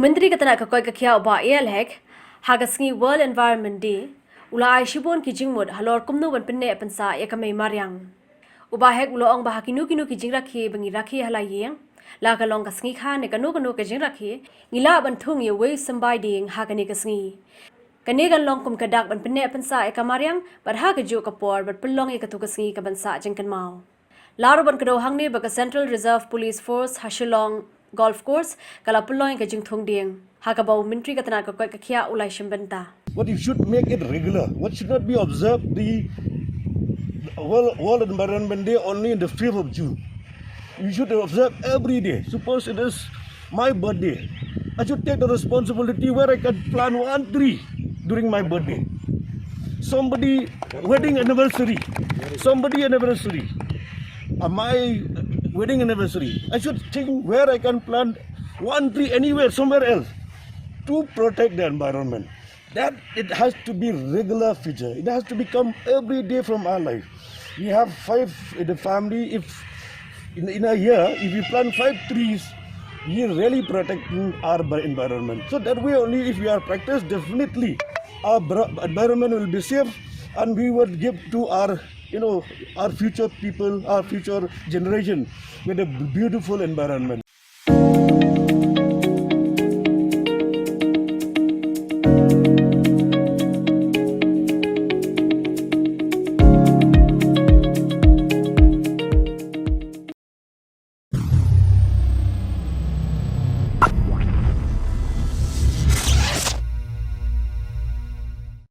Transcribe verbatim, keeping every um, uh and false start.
Myntri ka tnat ka koit ka khiah u Bah A L Hek, ha ka sngi World Environment Day, u la ai shibun ki jingmut halor kumno ban pynneh pynsah ïa ka mei mariang. U Bah Hek u la ong ba ha kino kino ki jingrakhe ba ngi rakhe ha la ïing, la ka long ka sngi kha ne kano kano ka jingrakhe, ngi lah ban thung ïa uwei u symbai dieng ha kane ka sngi. Kane kan long kum ka dak ban pynneh pynsah ïa ka mariang, bad ha kajuh ka por ban pynlong ïa kato ka sngi kaban sah jingkynmaw. La ruh ban kdew hangne ba ka Central Reserve Police Force ha Shillong Golf Course ka la pynlong ïa ka jingthung dieng, ha kaba u Myntri ka tnat ka koit ka khiah u la shim bynta. What you should make it regular. What should not be observed the World, World Environment Day only in the fifth of June. You should observe every day. Suppose it is my birthday, I should take the responsibility where I can plant one tree during my birthday. Somebody wedding anniversary, somebody anniversary, uh, my wedding anniversary, I should think where I can plant one tree anywhere, somewhere else, to protect the environment. That it has to be regular feature. It has to become every day from our life. We have five in the family. If in, in a year, if we plant five trees, we are really protecting our bi- environment. So that way only, if we are practiced, definitely our bro- environment will be safe, and we will give to our, you know, our future people, our future generation with a b- beautiful environment.